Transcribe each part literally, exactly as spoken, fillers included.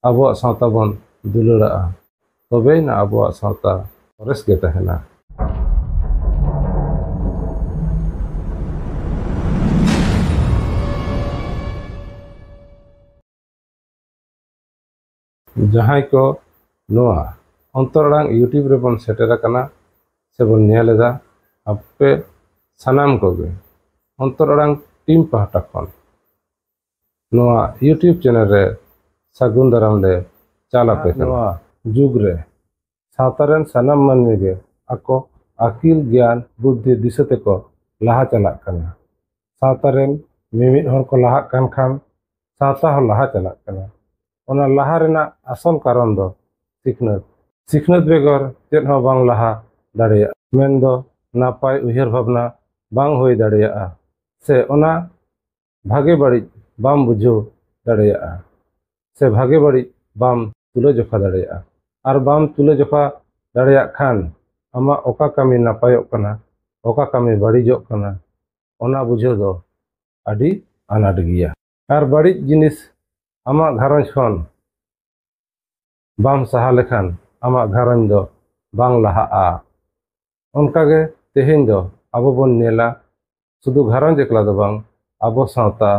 ᱟᱵᱚᱣᱟᱜ ᱥᱟᱶᱛᱟ ᱵᱚᱱ ᱫᱩᱞᱟᱹᱲᱟᱜᱼᱟ, ᱛᱚᱵᱮᱭᱮᱱᱟ ᱟᱵᱚᱣᱟᱜ ᱥᱟᱶᱛᱟ ᱥᱚᱨᱮᱥ ᱜᱮ ᱛᱟᱦᱮᱱᱟ᱾ ᱡᱟᱦᱟᱸᱭ ᱠᱚ ᱱᱚᱣᱟ ᱚᱱᱛᱚᱨ ᱟᱲᱟᱝ YouTube ᱨᱮᱵᱚᱱ ᱥᱮᱴᱮᱨ ᱟᱠᱟᱱᱟ ᱥᱮᱵᱚᱱ ᱧᱮᱞ ᱮᱫᱟ, ᱟᱯᱮ ᱥᱟᱱᱟᱢ ᱠᱚᱜᱮ ᱚᱱᱛᱚᱨ ᱟᱲᱟᱝ ᱴᱤᱢ ᱯᱟᱦᱴᱟ ᱠᱷᱚᱱ ᱱᱚᱣᱟ YouTube ᱪᱮᱱᱮᱞ ᱨᱮ ᱥᱟᱹᱜᱩᱱ ᱫᱟᱨᱟᱢ ᱞᱮ ᱪᱟᱞ ᱟᱯᱮ ᱠᱟᱱᱟ᱾ ᱱᱚᱣᱟ ᱡᱩᱜᱽ ᱨᱮ ᱥᱟᱶᱛᱟ ᱨᱮᱱ ᱥᱟᱱᱟᱢ ᱢᱟᱹᱱᱢᱤ ᱜᱮ ᱟᱠᱚ ᱟᱹᱠᱤᱞ, ᱜᱮᱭᱟᱱ, ᱵᱩᱫᱽᱫᱷᱤ, ᱫᱤᱥᱟᱹ ᱛᱮᱠᱚ ᱞᱟᱦᱟ ᱪᱟᱞᱟᱜ ᱠᱟᱱᱟ᱾ ᱥᱟᱶᱛᱟ ᱨᱮᱱ ᱢᱤᱢᱤᱫ ᱦᱚᱲ ᱠᱚ ᱞᱟᱦᱟᱜ ᱠᱟᱱ ᱠᱷᱟᱱ ᱥᱟᱶᱛᱟ ᱦᱚᱸ ᱞᱟᱦᱟ ᱪᱟᱞᱟᱜ ᱠᱟᱱᱟ᱾ ᱚᱱᱟ ᱞᱟᱦᱟ ᱨᱮᱱᱟᱜ ᱟᱥᱚᱞ ᱠᱟᱨᱚᱱ ᱫᱚ ᱥᱤᱠᱷᱱᱟᱹᱛ᱾ ᱥᱤᱠᱷᱱᱟᱹᱛ ᱵᱮᱜᱚᱨ ᱪᱮᱫ ᱦᱚᱸ ᱵᱟᱝ ᱞᱟᱦᱟ ᱫᱟᱲᱮᱭᱟᱜᱼᱟ᱾ ᱢᱮᱱᱫᱚ ᱱᱟᱯᱟᱭ ᱩᱭᱦᱟᱹᱨ ᱵᱷᱟᱵᱽᱱᱟ ᱵᱟᱝ ᱦᱩᱭ ᱫᱟᱲᱮᱭᱟᱜᱼᱟ, ᱥᱮ ᱚᱱᱟ ᱵᱷᱟᱜᱮ ᱵᱟᱹᱲᱤᱡ ᱵᱟᱢ ᱵᱩᱡᱷᱟᱹᱣ ᱫᱟᱲᱮᱭᱟᱜᱼᱟ, ᱥᱮ ᱵᱷᱟᱜᱮ ᱵᱟᱹᱲᱤᱡ ᱵᱟᱢ ᱛᱩᱞᱟᱹᱡᱚᱠᱷᱟ ᱫᱟᱲᱮᱭᱟᱜᱼᱟ᱾ ᱟᱨ ᱵᱟᱢ ᱛᱩᱞᱟᱹᱡᱚᱠᱷᱟ ᱫᱟᱲᱮᱭᱟᱜ ᱠᱷᱟᱱ ᱟᱢᱟᱜ ᱚᱠᱟ ᱠᱟᱹᱢᱤ ᱱᱟᱯᱟᱭᱚᱜ ᱠᱟᱱᱟ, ᱚᱠᱟ ᱠᱟᱹᱢᱤ ᱵᱟᱹᱲᱤᱡᱚᱜ ᱠᱟᱱᱟ, ᱚᱱᱟ ᱵᱩᱡᱷᱟᱹᱣ ᱫᱚ ᱟᱹᱰᱤ ᱟᱱᱟᱴ ᱜᱮᱭᱟ᱾ ᱟᱨ ᱵᱟᱹᱲᱤᱡ ᱡᱤᱱᱤᱥ ᱟᱢᱟᱜ ᱜᱷᱟᱨᱚᱸᱡᱽ ᱠᱷᱚᱱ ᱵᱟᱢ ᱥᱟᱦᱟ ᱞᱮᱠᱷᱟᱱ ᱟᱢᱟᱜ ᱜᱷᱟᱨᱚᱸᱡᱽ ᱫᱚ ᱵᱟᱝ ᱞᱟᱦᱟᱜᱼᱟ᱾ ᱚᱱᱠᱟᱜᱮ ᱛᱮᱦᱮᱧ ᱫᱚ ᱟᱵᱚ ᱵᱚᱱ ᱧᱮᱞᱟ, ᱥᱩᱫᱷᱩ ᱜᱷᱟᱨᱚᱸᱡᱽ ᱮᱠᱞᱟ ᱫᱚ ᱵᱟᱝ, ᱟᱵᱚ ᱥᱟᱶᱛᱟ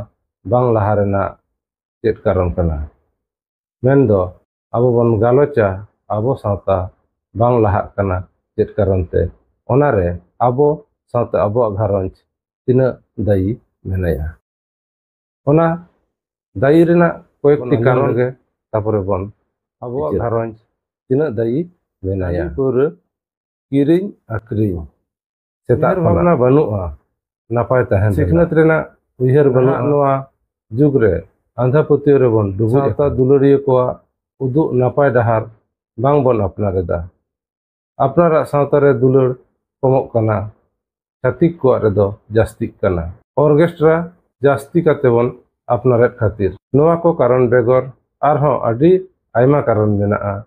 ᱵᱟᱝ ᱞᱟᱦᱟ ᱨᱮᱱᱟᱜ ᱪᱮᱫ ᱠᱟᱨᱚᱱ ᱠᱟᱱᱟ? ᱢᱮᱱᱫᱚ ᱟᱵᱚ ᱵᱚᱱ ᱜᱟᱞᱚᱪᱟ, ᱟᱵᱚ ᱥᱟᱶᱛᱟ ᱵᱟᱝ ᱞᱟᱦᱟᱜ ᱠᱟᱱᱟ ᱪᱮᱫ ᱠᱟᱨᱚᱱ ᱛᱮ? ᱚᱱᱟᱨᱮ ᱟᱵᱚ ᱥᱟᱶᱛᱮ ᱟᱵᱚᱣᱟᱜ ᱜᱷᱟᱨᱚᱸᱡᱽ ᱛᱤᱱᱟᱹᱜ ᱫᱟᱭᱤ ᱢᱮᱱᱟᱭᱟ? ᱚᱱᱟ ᱫᱟᱭᱤ ᱨᱮᱱᱟᱜ ᱠᱚᱭᱮᱠᱴᱤ ᱵᱚᱱ ᱠᱟᱨᱚᱱ ᱟᱸᱡᱚᱢ ᱜᱮ, ᱛᱟᱯᱚᱨᱮ ᱵᱚᱱ ᱟᱵᱚᱣᱟᱜ ᱵᱤᱪᱟᱹᱨᱟ᱾ ᱜᱷᱟᱨᱚᱸᱡᱽ ᱛᱤᱱᱟᱹᱜ ᱫᱟᱭᱤ ᱢᱮᱱᱟᱭᱟ? ᱦᱟᱺᱰᱤ ᱯᱟᱹᱣᱨᱟᱹ ᱠᱤᱨᱤᱧ ᱟᱹᱠᱷᱨᱤᱧ᱾ ᱥᱮᱛᱟᱜ ᱩᱭᱦᱟᱹᱨ ᱠᱷᱚᱱᱟᱜ ᱵᱷᱟᱵᱽᱱᱟ ᱵᱟᱹᱱᱩᱜᱼᱟ ᱱᱟᱯᱟᱭ ᱛᱟᱦᱮᱱ ᱥᱤᱠᱷᱱᱟᱹᱛ ᱨᱮᱱᱟᱜ᱾ ᱨᱮᱱᱟᱜ ᱩᱭᱦᱟᱹᱨ ᱵᱟᱹᱱᱩᱜᱼᱟ᱾ ᱱᱟᱦᱟᱜ ᱱᱚᱣᱟ ᱡᱩᱜᱽ ᱨᱮ ᱟᱸᱫᱷᱟ ᱯᱟᱹᱛᱭᱟᱹᱣ ᱨᱮᱵᱚᱱ ᱰᱩᱵᱩᱡ ᱥᱟᱶᱛᱟ ᱟᱠᱟᱱᱟ᱾ ᱫᱩᱞᱟᱹᱲᱤᱭᱟᱹ ᱠᱚᱣᱟᱜ ᱩᱫᱩᱜ ᱱᱟᱯᱟᱭ ᱰᱟᱦᱟᱨ ᱵᱟᱝ ᱵᱚᱱ ᱟᱯᱱᱟᱨ ᱮᱫᱟ᱾ ᱟᱯᱱᱟᱨᱟᱜ ᱥᱟᱶᱛᱟ ᱨᱮ ᱫᱩᱞᱟᱹᱲ ᱠᱚᱢᱚᱜ ᱠᱟᱱᱟ, ᱪᱷᱟᱹᱛᱤᱠ ᱠᱚᱣᱟᱜ ᱨᱮᱫᱚ ᱡᱟᱹᱥᱛᱤᱜ ᱠᱟᱱᱟ᱾ ᱚᱨᱜᱮᱥᱴᱨᱟ ᱡᱟᱹᱥᱛᱤ ᱠᱟᱛᱮ ᱵᱚᱱ ᱟᱯᱱᱟᱨᱮᱫ ᱠᱷᱟᱹᱛᱤᱨ᱾ ᱱᱚᱣᱟ ᱠᱚ ᱠᱟᱨᱚᱱ ᱵᱮᱜᱚᱨ ᱟᱨᱦᱚᱸ ᱟᱹᱰᱤ ᱟᱭᱢᱟ ᱠᱟᱨᱚᱱ ᱢᱮᱱᱟᱜᱼᱟ᱾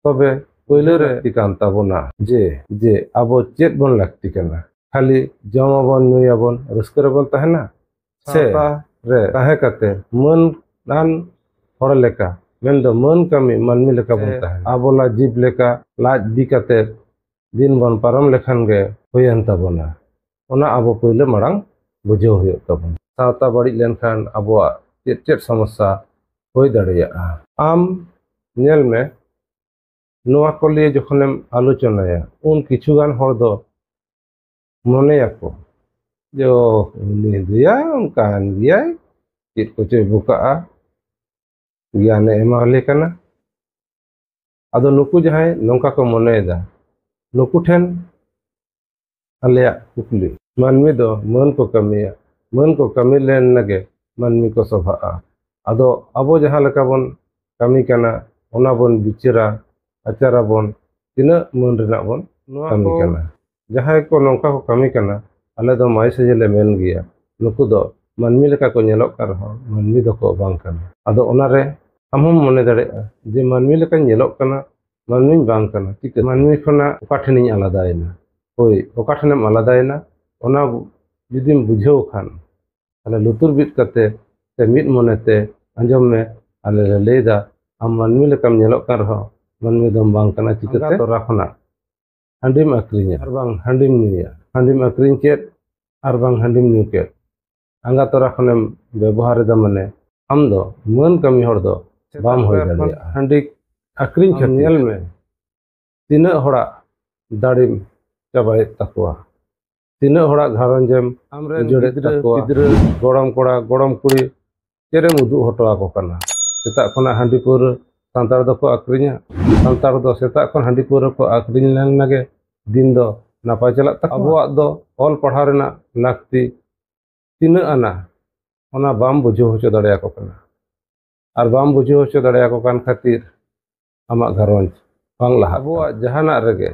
ᱛᱚᱵᱮ ᱯᱳᱭᱞᱳ ᱨᱮ ᱞᱟᱹᱠᱛᱤ ᱠᱟᱱ ᱛᱟᱵᱚᱱᱟ ᱡᱮ, ᱡᱮ ᱟᱵᱚ ᱪᱮᱫ ᱵᱚᱱ ᱞᱟᱹᱠᱛᱤ ᱠᱟᱱᱟ? ᱠᱷᱟᱹᱞᱤ ᱡᱚᱢ ᱟᱵᱚᱱ, ᱧᱩᱭᱟᱵᱚᱱ, ᱨᱟᱹᱥᱠᱟᱹ ᱨᱮᱵᱚᱱ ᱛᱟᱦᱮᱱᱟ? ᱥᱮ ᱥᱟᱶᱛᱟ ᱨᱮ ᱛᱟᱦᱮᱸ ᱠᱟᱛᱮ ᱢᱟᱹᱱᱟᱱ ᱦᱚᱲ ᱞᱮᱠᱟ ᱢᱮᱱᱫᱚ ᱢᱟᱹᱱ ᱠᱟᱹᱢᱤ ᱢᱟᱹᱱᱢᱤ ᱞᱮᱠᱟ ᱵᱚᱱ ᱛᱟᱦᱮᱱᱟ᱾ ᱟᱵᱚᱞᱟ ᱡᱤᱵᱽ ᱞᱮᱠᱟ ᱞᱟᱡ ᱵᱤ ᱠᱟᱛᱮ ᱫᱤᱱ ᱵᱚᱱ ᱯᱟᱨᱚᱢ ᱞᱮᱠᱷᱟᱱ ᱜᱮ ᱦᱩᱭᱮᱱ ᱛᱟᱵᱚᱱᱟ᱾ ᱚᱱᱟ ᱟᱵᱚ ᱯᱳᱭᱞᱳ ᱢᱟᱲᱟᱝ ᱵᱩᱡᱷᱟᱹᱣ ᱦᱩᱭᱩᱜ ᱛᱟᱵᱚᱱᱟ᱾ ᱥᱟᱶᱛᱟ ᱵᱟᱹᱲᱤᱡ ᱞᱮᱱᱠᱷᱟᱱ ᱟᱵᱚᱣᱟᱜ ᱪᱮᱫ ᱪᱮᱫ ᱥᱚᱢᱚᱥᱥᱟ ᱦᱩᱭ ᱫᱟᱲᱮᱭᱟᱜᱼᱟ᱾ ᱟᱢ ᱧᱮᱞ ᱢᱮ, ᱱᱚᱣᱟ ᱠᱚ ᱞᱤᱭᱮ ᱡᱚᱠᱷᱚᱱᱮᱢ ᱟᱞᱳᱪᱚᱱᱟᱭᱟ, ᱩᱱ ᱠᱤᱪᱷᱩ ᱜᱟᱱ ᱦᱚᱲ ᱫᱚ ᱢᱚᱱᱮᱭᱟᱠᱚ ᱡᱮ, "ᱳ, ᱩᱱᱤ ᱫᱚᱭᱟ ᱚᱱᱠᱟᱱ ᱜᱮᱭᱟᱭ, ᱪᱮᱫ ᱠᱚᱪᱚᱭ ᱵᱚᱠᱟᱜᱼᱟ, ᱜᱮᱭᱟᱱᱮ ᱮᱢᱟᱣᱟᱞᱮ ᱠᱟᱱᱟ᱾" ᱟᱫᱚ ᱱᱩᱠᱩ ᱡᱟᱦᱟᱸᱭ ᱱᱚᱝᱠᱟ ᱠᱚ ᱢᱚᱱᱮᱭᱮᱫᱟ, ᱱᱩᱠᱩ ᱴᱷᱮᱱ ᱟᱞᱮᱭᱟᱜ ᱠᱩᱠᱞᱤ, ᱢᱟᱹᱱᱢᱤ ᱫᱚ ᱢᱟᱹᱱ ᱠᱚ ᱠᱟᱹᱢᱤᱭᱟ, ᱢᱟᱹᱱ ᱠᱚ ᱠᱟᱹᱢᱤ ᱞᱮᱱ ᱜᱮ ᱢᱟᱹᱱᱢᱤ ᱠᱚ ᱥᱚᱵᱷᱟᱜᱼᱟ᱾ ᱟᱫᱚ ᱟᱵᱚ ᱡᱟᱦᱟᱸ ᱞᱮᱠᱟ ᱵᱚᱱ ᱠᱟᱹᱢᱤ ᱠᱟᱱᱟ, ᱚᱱᱟ ᱵᱚᱱ ᱵᱤᱪᱟᱹᱨᱟ, ᱟᱪᱟᱨᱟᱵᱚᱱ, ᱛᱤᱱᱟᱹᱜ ᱢᱟᱹᱱ ᱨᱮᱱᱟᱜ ᱵᱚᱱ ᱱᱚᱣᱟ ᱠᱟᱹᱢᱤ ᱠᱚ ᱠᱟᱱᱟ᱾ ᱡᱟᱦᱟᱸᱭ ᱠᱚ ᱱᱚᱝᱠᱟ ᱠᱚ ᱠᱟᱹᱢᱤ ᱠᱟᱱᱟ, ᱟᱞᱮ ᱫᱚ ᱢᱟᱹᱭ ᱥᱮᱡᱮ ᱞᱮ ᱢᱮᱱ ᱜᱮᱭᱟ, ᱱᱩᱠᱩ ᱫᱚ ᱢᱟᱹᱱᱢᱤ ᱞᱮᱠᱟ ᱠᱚ ᱧᱮᱞᱚᱜ ᱠᱟᱱ ᱨᱮᱦᱚᱸ ᱢᱟᱹᱱᱢᱤ ᱫᱚᱠᱚ ᱵᱟᱝ ᱠᱟᱱᱟ᱾ ᱟᱫᱚ ᱚᱱᱟᱨᱮ ᱟᱢ ᱦᱚᱸᱢ ᱢᱚᱱᱮ ᱫᱟᱲᱮᱭᱟᱜᱼᱟ ᱡᱮ ᱢᱟᱹᱱᱢᱤ ᱞᱮᱠᱟᱧ ᱧᱮᱞᱚᱜ ᱠᱟᱱᱟ, ᱢᱟᱹᱱᱢᱤᱧ ᱵᱟᱝ ᱠᱟᱱᱟ᱾ ᱪᱤᱠᱟᱹ? ᱢᱟᱹᱱᱢᱤ ᱠᱷᱚᱱᱟᱜ ᱚᱠᱟ ᱴᱷᱮᱱᱤᱧ ᱟᱞᱟᱫᱟᱭᱮᱱᱟ? ᱦᱳᱭ, ᱚᱠᱟ ᱴᱷᱮᱱᱮᱢ ᱟᱞᱟᱫᱟᱭᱮᱱᱟ, ᱚᱱᱟ ᱡᱩᱫᱤᱢ ᱵᱩᱡᱷᱟᱹᱣ ᱠᱷᱟᱱ, ᱛᱟᱦᱞᱮ ᱞᱩᱛᱩᱨ ᱵᱤᱫ ᱠᱟᱛᱮ ᱥᱮ ᱢᱤᱫ ᱢᱚᱱᱮᱛᱮ ᱟᱸᱡᱚᱢ ᱢᱮ᱾ ᱟᱞᱮ ᱞᱮ ᱞᱟᱹᱭᱫᱟ, ᱟᱢ ᱢᱟᱹᱱᱢᱤ ᱞᱮᱠᱟᱢ ᱧᱮᱞᱚᱜ ᱠᱟᱱ ᱨᱮᱦᱚᱸ ᱢᱟᱹᱱᱢᱤ ᱫᱚᱢ ᱵᱟᱝ ᱠᱟᱱᱟ᱾ ᱪᱤᱠᱟᱹᱛᱮ? ᱟᱸᱜᱟ ᱛᱚᱨᱟ ᱠᱷᱚᱱᱟᱜ ᱦᱟᱺᱰᱤᱢ ᱟᱹᱠᱷᱨᱤᱧᱟ ᱟᱨ ᱵᱟᱝ ᱦᱟᱺᱰᱤᱢ ᱧᱩᱭᱟ, ᱦᱟᱺᱰᱤᱢ ᱟᱹᱠᱷᱨᱤᱧ ᱠᱮᱫ ᱟᱨ ᱵᱟᱝ ᱦᱟᱺᱰᱤᱢ ᱧᱩ ᱠᱮᱫ, ᱟᱸᱜᱟ ᱛᱚᱨᱟ ᱠᱷᱚᱱᱮᱢ ᱵᱮᱵᱚᱦᱟᱨ ᱮᱫᱟ, ᱢᱟᱱᱮ ᱟᱢ ᱫᱚ ᱢᱟᱹᱱ ᱠᱟᱹᱢᱤ ᱦᱚᱲ ᱫᱚ ᱵᱟᱢ ᱦᱩᱭ ᱫᱟᱲᱮᱭᱟᱜᱼᱟ᱾ ᱦᱟᱺᱰᱤ ᱟᱹᱠᱷᱨᱤᱧ ᱠᱷᱟᱹᱛᱤᱨ ᱧᱮᱞ ᱢᱮ, ᱛᱤᱱᱟᱹᱜ ᱦᱚᱲᱟᱜ ᱫᱟᱲᱮᱢ ᱪᱟᱵᱟᱭᱮᱫ ᱛᱟᱠᱚᱣᱟ, ᱛᱤᱱᱟᱹᱜ ᱦᱚᱲᱟᱜ ᱜᱷᱟᱨᱚᱸᱡᱽ ᱮᱢ ᱟᱢᱨᱮᱱ ᱩᱡᱟᱹᱲᱮᱫ ᱜᱤᱫᱽᱨᱟᱹ, ᱛᱟᱠᱚᱣᱟ᱾ ᱯᱤᱫᱽᱨᱟᱹ, ᱜᱚᱲᱚᱢ ᱠᱚᱲᱟ, ᱜᱚᱲᱚᱢ ᱠᱩᱲᱤ, ᱪᱮᱫ ᱮᱢ ᱩᱫᱩᱜ ᱦᱚᱴᱚ ᱟᱠᱚ ᱠᱟᱱᱟ? ᱥᱮᱛᱟᱜ ᱠᱷᱚᱱᱟᱜ ᱦᱟᱺᱰᱤ ᱯᱟᱹᱣᱨᱟᱹ ᱥᱟᱱᱛᱟᱲ ᱫᱚᱠᱚ ᱟᱹᱠᱷᱨᱤᱧᱟ᱾ ᱥᱟᱱᱛᱟᱲ ᱫᱚ ᱥᱮᱛᱟᱜ ᱠᱷᱚᱱ ᱦᱟᱺᱰᱤ ᱯᱟᱹᱣᱨᱟᱹ ᱠᱚ ᱟᱹᱠᱷᱨᱤᱧ ᱞᱮᱱ ᱜᱮ ᱫᱤᱱ ᱫᱚ ᱱᱟᱯᱟᱭ ᱪᱟᱞᱟᱜ ᱛᱟᱠᱚᱣᱟ᱾ ᱟᱵᱚᱣᱟᱜ ᱫᱚ ᱚᱞ ᱯᱟᱲᱦᱟᱣ ᱨᱮᱱᱟᱜ ᱞᱟᱹᱠᱛᱤ ᱛᱤᱱᱟᱹᱜ ᱟᱱᱟ, ᱚᱱᱟ ᱵᱟᱢ ᱵᱩᱡᱷᱟᱹᱣ ᱦᱚᱪᱚ ᱫᱟᱲᱮᱭᱟᱠᱚ ᱠᱟᱱᱟ᱾ ᱟᱨ ᱵᱟᱢ ᱵᱩᱡᱷᱟᱹᱣ ᱦᱚᱪᱚ ᱫᱟᱲᱮᱭᱟᱠᱚ ᱠᱟᱱ ᱠᱷᱟᱹᱛᱤᱨ ᱟᱢᱟᱜ ᱜᱷᱟᱨᱚᱸᱡᱽ ᱵᱟᱝ ᱞᱟᱦᱟᱜ ᱠᱟᱱᱟ᱾ ᱟᱵᱚᱣᱟᱜ ᱡᱟᱦᱟᱱᱟᱜ ᱨᱮᱜᱮ,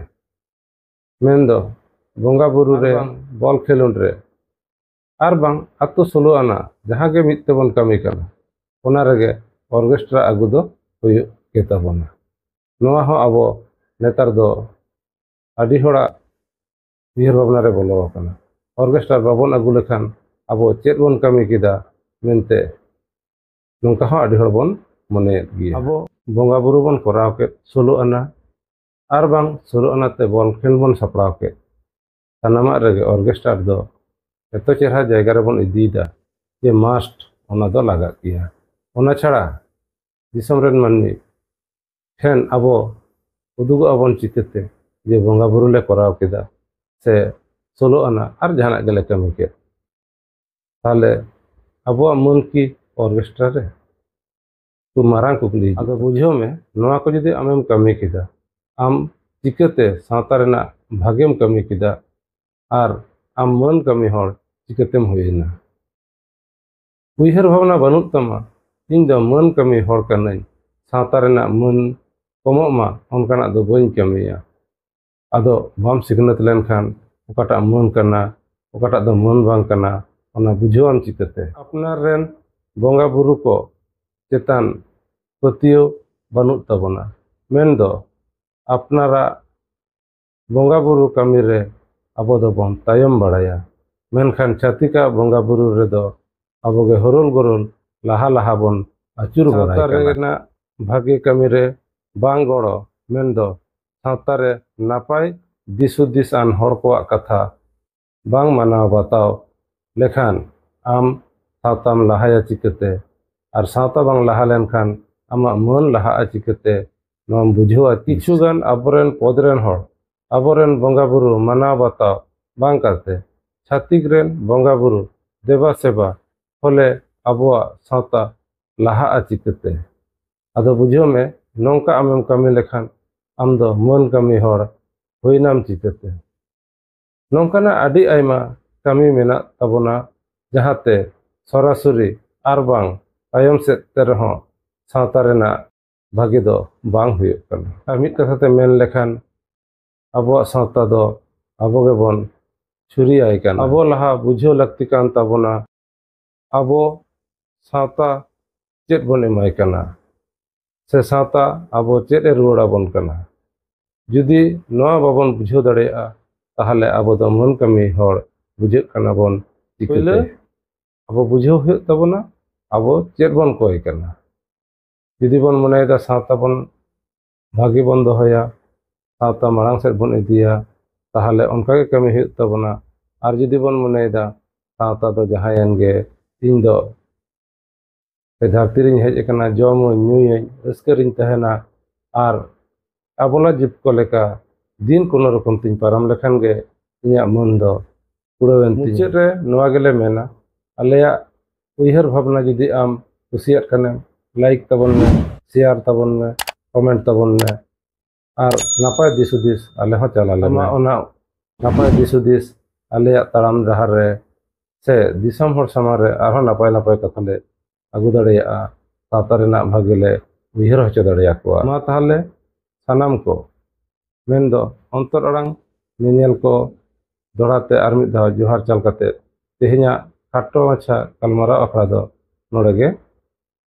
ᱢᱮᱱᱫᱚ ᱵᱚᱸᱜᱟ ᱵᱩᱨᱩ ᱨᱮ, ᱟᱨ ᱵᱟᱝ ᱵᱚᱞ ᱠᱷᱮᱞᱳᱰ ᱨᱮ, ᱟᱨ ᱵᱟᱝ ᱟᱛᱳ ᱥᱳᱞᱳ ᱟᱱᱟ ᱡᱟᱦᱟᱸ ᱜᱮ ᱢᱤᱫ ᱛᱮᱵᱚᱱ ᱠᱟᱹᱢᱤ ᱠᱟᱱᱟ, ᱚᱱᱟ ᱨᱮᱜᱮ ᱚᱨᱜᱮᱥᱴᱨᱟ ᱟᱹᱜᱩ ᱫᱚ ᱦᱩᱭᱩᱜ ᱜᱮᱛᱟᱵᱚᱱᱟ᱾ ᱱᱚᱣᱟ ᱦᱚᱸ ᱟᱵᱚ ᱱᱮᱛᱟᱨ ᱫᱚ ᱟᱹᱰᱤ ᱦᱚᱲᱟᱜ ᱩᱭᱦᱟᱹᱨ ᱵᱷᱟᱵᱽᱱᱟ ᱨᱮ ᱵᱚᱞᱚ ᱟᱠᱟᱱᱟ᱾ ᱚᱨᱜᱮᱥᱴᱟᱨ ᱵᱟᱵᱚᱱ ᱟᱹᱜᱩ ᱞᱮᱠᱷᱟᱱ ᱟᱵᱚ ᱪᱮᱫ ᱵᱚᱱ ᱠᱟᱹᱢᱤ ᱠᱮᱫᱟ ᱢᱮᱱᱛᱮ ᱱᱚᱝᱠᱟ ᱦᱚᱸ ᱟᱹᱰᱤ ᱦᱚᱲ ᱵᱚᱱ ᱢᱚᱱᱮᱭᱮᱫ ᱜᱮᱭᱟ᱾ ᱟᱵᱚ ᱵᱚᱸᱜᱟ ᱵᱩᱨᱩ ᱵᱚᱱ ᱠᱚᱨᱟᱣ ᱠᱮᱫ ᱥᱳᱞᱳ ᱟᱱᱟ, ᱟᱨ ᱵᱟᱝ ᱥᱳᱞᱳ ᱟᱱᱟ ᱛᱮ ᱵᱚᱞ ᱠᱷᱮᱞ ᱵᱚᱱ ᱥᱟᱯᱲᱟᱣ ᱠᱮᱫ, ᱥᱟᱱᱟᱢᱟᱜ ᱨᱮᱜᱮ ᱚᱨᱜᱮᱥᱴᱟᱨ ᱫᱚ ᱮᱛᱚ ᱪᱮᱦᱨᱟ ᱡᱟᱭᱜᱟ ᱨᱮᱵᱚᱱ ᱤᱫᱤᱭᱮᱫᱟ ᱡᱮ ᱢᱟᱥᱴ ᱚᱱᱟ ᱫᱚ ᱞᱟᱜᱟᱜ ᱜᱮᱭᱟ᱾ ᱚᱱᱟ ᱪᱷᱟᱲᱟ ᱫᱤᱥᱚᱢ ᱨᱮᱱ ᱢᱟᱹᱱᱢᱤ ᱴᱷᱮᱱ ᱟᱵᱚ ᱩᱫᱩᱜᱚᱜ ᱟᱵᱚᱱ ᱪᱤᱠᱟᱹᱛᱮ ᱡᱮ ᱵᱚᱸᱜᱟ ᱵᱩᱨᱩ ᱞᱮ ᱠᱚᱨᱟᱣ ᱠᱮᱫᱟ ᱥᱮ ᱥᱳᱞᱳ ᱟᱱᱟ ᱟᱨ ᱡᱟᱦᱟᱱᱟᱜ ᱜᱮᱞᱮ ᱠᱟᱹᱢᱤ ᱠᱮᱫ? ᱛᱟᱦᱞᱮ ᱟᱵᱚᱣᱟᱜ ᱢᱟᱹᱱ ᱠᱤ ᱚᱨᱜᱮᱥᱴᱟᱨ ᱨᱮ? ᱠᱷᱩᱵ ᱢᱟᱨᱟᱝ ᱠᱩᱠᱞᱤ ᱦᱤᱡᱩᱜ ᱟᱫᱚ ᱠᱟᱱᱟ᱾ ᱵᱩᱡᱷᱟᱹᱣ ᱢᱮ, ᱱᱚᱣᱟ ᱠᱚ ᱡᱩᱫᱤ ᱟᱢᱮᱢ ᱠᱟᱹᱢᱤ ᱠᱮᱫᱟ, ᱟᱢ ᱪᱤᱠᱟᱹᱛᱮ ᱥᱟᱶᱛᱟ ᱨᱮᱱᱟᱜ ᱵᱷᱟᱜᱮᱢ ᱠᱟᱹᱢᱤ ᱠᱮᱫᱟ ᱟᱨ ᱟᱢ ᱢᱟᱹᱱ ᱠᱟᱹᱢᱤ ᱦᱚᱲ ᱪᱤᱠᱟᱹᱛᱮᱢ ᱦᱩᱭᱮᱱᱟ? ᱩᱭᱦᱟᱹᱨ ᱵᱷᱟᱵᱽᱱᱟ ᱵᱟᱹᱱᱩᱜ ᱛᱟᱢᱟ, ᱤᱧ ᱫᱚ ᱢᱟᱹᱱ ᱠᱟᱹᱢᱤ ᱦᱚᱲ ᱠᱟᱹᱱᱟᱹᱧ, ᱥᱟᱶᱛᱟ ᱨᱮᱱᱟᱜ ᱢᱟᱹᱱ ᱠᱚᱢᱚᱜ ᱢᱟ ᱚᱱᱠᱟᱱᱟᱜ ᱫᱚ ᱵᱟᱹᱧ ᱠᱟᱹᱢᱤᱭᱟ᱾ ᱟᱫᱚ ᱵᱟᱢ ᱥᱤᱠᱷᱱᱟᱹᱛ ᱞᱮᱱᱠᱷᱟᱱ ᱚᱠᱟᱴᱟᱜ ᱢᱟᱹᱱ ᱠᱟᱱᱟ, ᱚᱠᱟᱴᱟᱜ ᱫᱚ ᱢᱟᱹᱱ ᱵᱟᱝ ᱠᱟᱱᱟ, ᱚᱱᱟ ᱵᱩᱡᱷᱟᱹᱣᱟᱢ ᱪᱤᱠᱟᱹᱛᱮ? ᱟᱯᱱᱟᱨ ᱨᱮᱱ ᱵᱚᱸᱜᱟ ᱵᱩᱨᱩ ᱠᱚ ᱪᱮᱛᱟᱱ ᱯᱟᱹᱛᱭᱟᱹᱣ ᱵᱟᱹᱱᱩᱜ ᱛᱟᱵᱚᱱᱟ, ᱢᱮᱱᱫᱚ ᱟᱯᱱᱟᱨᱟᱜ ᱵᱚᱸᱜᱟ ᱵᱩᱨᱩ ᱠᱟᱹᱢᱤ ᱨᱮ ᱟᱵᱚ ᱫᱚᱵᱚᱱ ᱛᱟᱭᱚᱢ ᱵᱟᱲᱟᱭᱟ, ᱢᱮᱱᱠᱷᱟᱱ ᱪᱷᱟᱹᱛᱤᱠᱟᱜ ᱵᱚᱸᱜᱟ ᱵᱩᱨᱩ ᱨᱮᱫᱚ ᱟᱵᱚᱜᱮ ᱦᱚᱨᱚᱞ ᱜᱚᱨᱚᱞ ᱞᱟᱦᱟ ᱞᱟᱦᱟ ᱵᱚᱱ ᱟᱹᱪᱩᱨ ᱵᱟᱲᱟᱭ ᱥᱟᱶᱛᱟ ᱠᱟᱱᱟ᱾ ᱨᱮᱱᱟᱜ ᱵᱷᱟᱜᱮ ᱠᱟᱹᱢᱤ ᱨᱮ ᱵᱟᱝ ᱜᱚᱲᱚ, ᱢᱮᱱᱫᱚ ᱥᱟᱶᱛᱟ ᱨᱮ ᱱᱟᱯᱟᱭ ᱫᱤᱥ ᱦᱩᱫᱤᱥ ᱟᱱ ᱦᱚᱲ ᱠᱚᱣᱟᱜ ᱠᱟᱛᱷᱟ ᱵᱟᱝ ᱢᱟᱱᱟᱣ ᱵᱟᱛᱟᱣ ᱞᱮᱠᱷᱟᱱ ᱟᱢ ᱥᱟᱶᱛᱟᱢ ᱞᱟᱦᱟᱭᱟ ᱪᱤᱠᱟᱹᱛᱮ? ᱟᱨ ᱥᱟᱶᱛᱟ ᱵᱟᱝ ᱞᱟᱦᱟ ᱞᱮᱱᱠᱷᱟᱱ ᱟᱢᱟᱜ ᱢᱟᱹᱱ ᱞᱟᱦᱟᱜᱼᱟ ᱪᱤᱠᱟᱹᱛᱮ? ᱱᱚᱣᱟᱢ ᱵᱩᱡᱷᱟᱹᱣᱟ ᱛᱤᱥ? ᱠᱤᱪᱷᱩᱜᱟᱱ ᱟᱵᱚᱨᱮᱱ ᱯᱚᱫᱽ ᱨᱮᱱ ᱦᱚᱲ ᱟᱵᱚᱨᱮᱱ ᱵᱚᱸᱜᱟ ᱵᱩᱨᱩ ᱢᱟᱱᱟᱣ ᱵᱟᱛᱟᱣ ᱵᱟᱝ ᱠᱟᱛᱮ ᱪᱷᱟᱹᱛᱤᱠ ᱨᱮᱱ ᱵᱚᱸᱜᱟ ᱵᱩᱨᱩ ᱫᱮᱵᱟ ᱥᱮᱵᱟ ᱯᱷᱚᱞᱮ ᱟᱵᱚᱣᱟᱜ ᱥᱟᱶᱛᱟ ᱞᱟᱦᱟᱜᱼᱟ ᱪᱤᱠᱟᱹᱛᱮ? ᱟᱫᱚ ᱵᱩᱡᱷᱟᱹᱣ ᱢᱮ, ᱱᱚᱝᱠᱟ ᱟᱢᱮᱢ ᱠᱟᱹᱢᱤ ᱞᱮᱠᱷᱟᱱ ᱟᱢ ᱫᱚ ᱢᱟᱹᱱ ᱠᱟᱹᱢᱤ ᱦᱚᱲ ᱦᱩᱭᱱᱟᱢ ᱪᱤᱠᱟᱹᱛᱮ? ᱱᱚᱝᱠᱟᱱᱟᱜ ᱟᱹᱰᱤ ᱟᱭᱢᱟ ᱠᱟᱹᱢᱤ ᱢᱮᱱᱟᱜ ᱛᱟᱵᱚᱱᱟ, ᱡᱟᱦᱟᱸᱛᱮ ᱥᱚᱨᱟᱥᱚᱨᱤ ᱟᱨ ᱵᱟᱝ ᱛᱟᱭᱚᱢ ᱥᱮᱫ ᱛᱮ ᱨᱮᱦᱚᱸ ᱥᱟᱶᱛᱟ ᱨᱮᱱᱟᱜ ᱵᱷᱟᱹᱜᱤ ᱫᱚ ᱵᱟᱝ ᱦᱩᱭᱩᱜ ᱠᱟᱱᱟ᱾ ᱟᱨ ᱢᱤᱫ ᱠᱟᱛᱷᱟ ᱛᱮ ᱢᱮᱱ ᱞᱮᱠᱷᱟᱱ, ᱟᱵᱚᱣᱟᱜ ᱥᱟᱶᱛᱟ ᱫᱚ ᱟᱵᱚ ᱜᱮᱵᱚᱱ ᱪᱷᱩᱨᱤᱭᱟᱭ ᱠᱟᱱᱟ᱾ ᱟᱵᱚ ᱞᱟᱦᱟ ᱵᱩᱡᱷᱟᱹᱣ ᱞᱟᱹᱠᱛᱤ ᱠᱟᱱ ᱛᱟᱵᱚᱱᱟ, ᱟᱵᱚ ᱥᱟᱶᱛᱟ ᱪᱮᱫ ᱵᱚᱱ ᱮᱢᱟᱭ ᱠᱟᱱᱟ, ᱥᱮ ᱥᱟᱶᱛᱟ ᱟᱵᱚ ᱪᱮᱫ ᱮ ᱨᱩᱣᱟᱹᱲ ᱟᱵᱚᱱ ᱠᱟᱱᱟ᱾ ᱡᱩᱫᱤ ᱱᱚᱣᱟ ᱵᱟᱵᱚᱱ ᱵᱩᱡᱷᱟᱹᱣ ᱫᱟᱲᱮᱭᱟᱜᱼᱟ, ᱛᱟᱦᱚᱞᱮ ᱟᱵᱚ ᱫᱚ ᱢᱟᱹᱱ ᱠᱟᱹᱢᱤ ᱦᱚᱲ ᱵᱩᱡᱷᱟᱹᱜ ᱠᱟᱱᱟ ᱵᱚᱱ ᱪᱤᱠᱟᱹᱛᱮ? ᱯᱳᱭᱞᱳ ᱟᱵᱚ ᱵᱩᱡᱷᱟᱹᱣ ᱦᱩᱭᱩᱜ ᱛᱟᱵᱚᱱᱟ, ᱟᱵᱚ ᱪᱮᱫ ᱵᱚᱱ ᱠᱚᱭ ᱠᱟᱱᱟ᱾ ᱡᱩᱫᱤ ᱵᱚᱱ ᱢᱚᱱᱮᱭᱮᱫᱟ ᱥᱟᱶᱛᱟ ᱵᱚᱱ ᱵᱷᱟᱹᱜᱤ ᱵᱚᱱ ᱫᱚᱦᱚᱭᱟ, ᱥᱟᱶᱛᱟ ᱢᱟᱲᱟᱝ ᱥᱮᱫ ᱵᱚᱱ ᱤᱫᱤᱭᱟ, ᱛᱟᱦᱚᱞᱮ ᱚᱱᱠᱟ ᱜᱮ ᱠᱟᱹᱢᱤ ᱦᱩᱭᱩᱜ ᱛᱟᱵᱚᱱᱟ᱾ ᱟᱨ ᱡᱩᱫᱤ ᱵᱚᱱ ᱢᱚᱱᱮᱭᱮᱫᱟ ᱥᱟᱶᱛᱟ ᱫᱚ ᱡᱟᱦᱟᱸᱭᱮᱱ ᱜᱮ, ᱤᱧ ᱫᱚ ᱥᱮ ᱫᱷᱟᱹᱨᱛᱤ ᱨᱤᱧ ᱦᱮᱡ ᱟᱠᱟᱱᱟ, ᱡᱚᱢᱟᱹᱧ, ᱧᱩᱭᱟᱹᱧ, ᱨᱟᱹᱥᱠᱟᱹ ᱨᱤᱧ ᱛᱟᱦᱮᱱᱟ, ᱟᱨ ᱟᱵᱚᱞᱟ ᱡᱤᱵᱽ ᱠᱚ ᱞᱮᱠᱟ ᱫᱤᱱ ᱠᱳᱱᱳ ᱨᱚᱠᱚᱢ ᱛᱤᱧ ᱯᱟᱨᱚᱢ ᱞᱮᱠᱷᱟᱱ ᱜᱮ ᱤᱧᱟᱹᱜ ᱢᱚᱱ ᱫᱚ ᱠᱩᱲᱟᱹᱣᱮᱱ ᱛᱤᱧᱟ᱾ ᱢᱩᱪᱟᱹᱫ ᱨᱮ ᱱᱚᱣᱟ ᱜᱮᱞᱮ ᱢᱮᱱᱟ, ᱟᱞᱮᱭᱟᱜ ᱩᱭᱦᱟᱹᱨ ᱵᱷᱟᱵᱽᱱᱟ ᱡᱩᱫᱤ ᱟᱢ ᱠᱩᱥᱤᱭᱟᱜ ᱠᱷᱟᱱᱮᱢ, ᱞᱟᱭᱤᱠ ᱛᱟᱵᱚᱱ ᱢᱮ, ᱥᱮᱭᱟᱨ ᱛᱟᱵᱚᱱ ᱢᱮ, ᱠᱚᱢᱮᱱᱴ ᱛᱟᱵᱚᱱ ᱢᱮ, ᱟᱨ ᱱᱟᱯᱟᱭ ᱫᱤᱥ ᱦᱩᱫᱤᱥ ᱟᱞᱮ ᱦᱚᱸ ᱪᱟᱞᱟᱣ ᱞᱮ ᱟᱢᱟᱜ ᱢᱮ᱾ ᱚᱱᱟ ᱱᱟᱯᱟᱭ ᱫᱤᱥ ᱦᱩᱫᱤᱥ ᱟᱞᱮᱭᱟᱜ ᱛᱟᱲᱟᱢ ᱰᱟᱦᱟᱨ ᱨᱮ ᱥᱮ ᱫᱤᱥᱚᱢ ᱦᱚᱲ ᱥᱟᱢᱟᱝ ᱨᱮ ᱟᱨᱦᱚᱸ ᱱᱟᱯᱟᱭ ᱱᱟᱯᱟᱭ ᱠᱟᱛᱷᱟ ᱞᱮ ᱟᱹᱜᱩ ᱫᱟᱲᱮᱭᱟᱜᱼᱟ, ᱥᱟᱶᱛᱟ ᱨᱮᱱᱟᱜ ᱵᱷᱟᱹᱜᱤ ᱞᱮ ᱩᱭᱦᱟᱹᱨ ᱦᱚᱪᱚ ᱫᱟᱲᱮᱭᱟᱠᱚᱣᱟ᱾ ᱢᱟ ᱛᱟᱦᱚᱞᱮ ᱥᱟᱱᱟᱢ ᱠᱚ, ᱢᱮᱱᱫᱚ ᱚᱱᱛᱚᱨ ᱟᱲᱟᱝ ᱧᱮᱧᱮᱞ ᱠᱚ, ᱫᱚᱦᱲᱟ ᱛᱮ ᱟᱨ ᱢᱤᱫ ᱫᱷᱟᱣ ᱡᱚᱦᱟᱨ ᱪᱟᱞ ᱠᱟᱛᱮ ᱛᱮᱦᱮᱧᱟᱜ ᱠᱷᱟᱴᱚ ᱢᱟᱪᱷᱟ ᱜᱟᱞᱢᱟᱨᱟᱣ ᱟᱠᱷᱲᱟ ᱫᱚ ᱱᱚᱰᱮ ᱜᱮ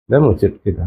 ᱞᱮ ᱢᱩᱪᱟᱹᱫ ᱠᱮᱫᱟ᱾